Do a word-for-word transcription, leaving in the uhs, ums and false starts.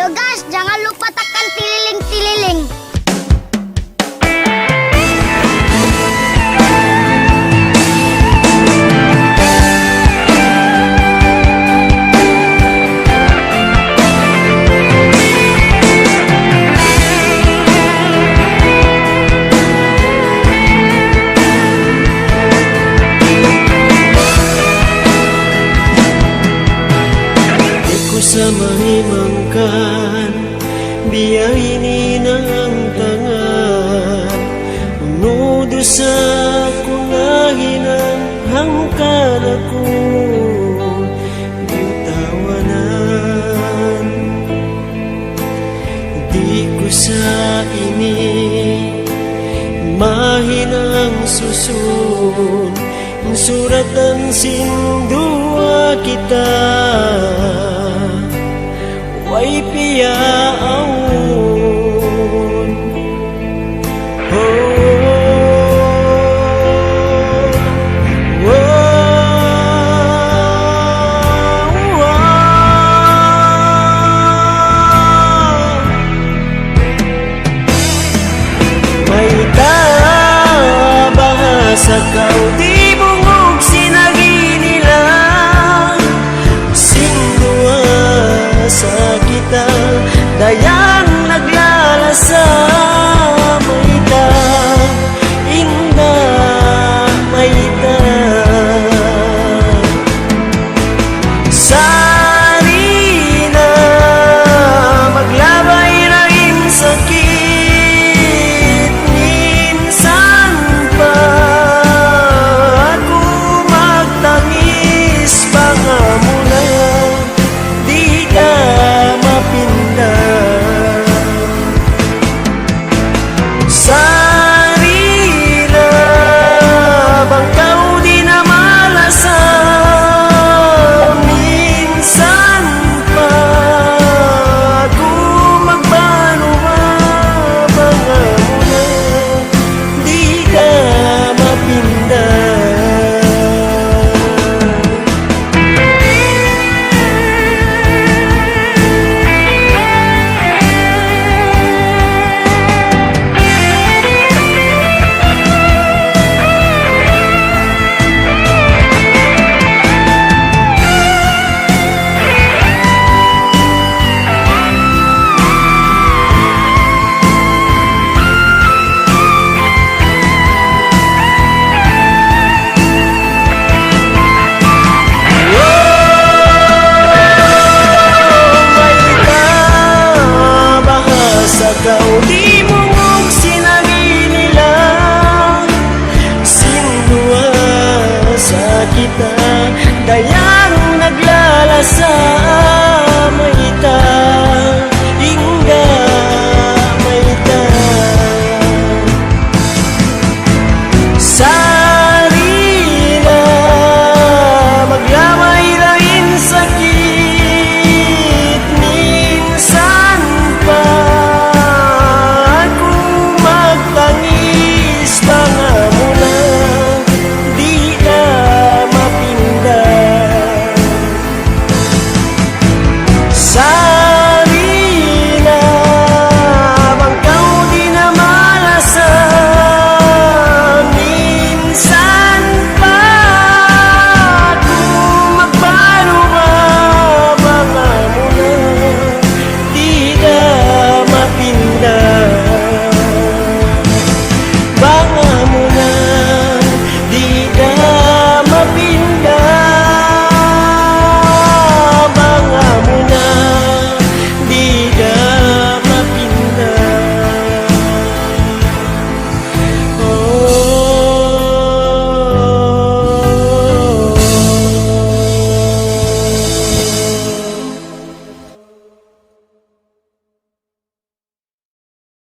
Guys, jangan lupa tekan tililing-tililing. Di' ku sa mahimangkan biya' inin ang tangan, unu dusa ku nahinang hangkan aku diyu'u tawanan. Di' ku sa ini mahinang susun, suratan sin duwa kita, way piya'un. Oh, oh, oh. Mayta' bahasa kaw di bungug sin agi nila, sin duwa sa kita, dayang naglalasa.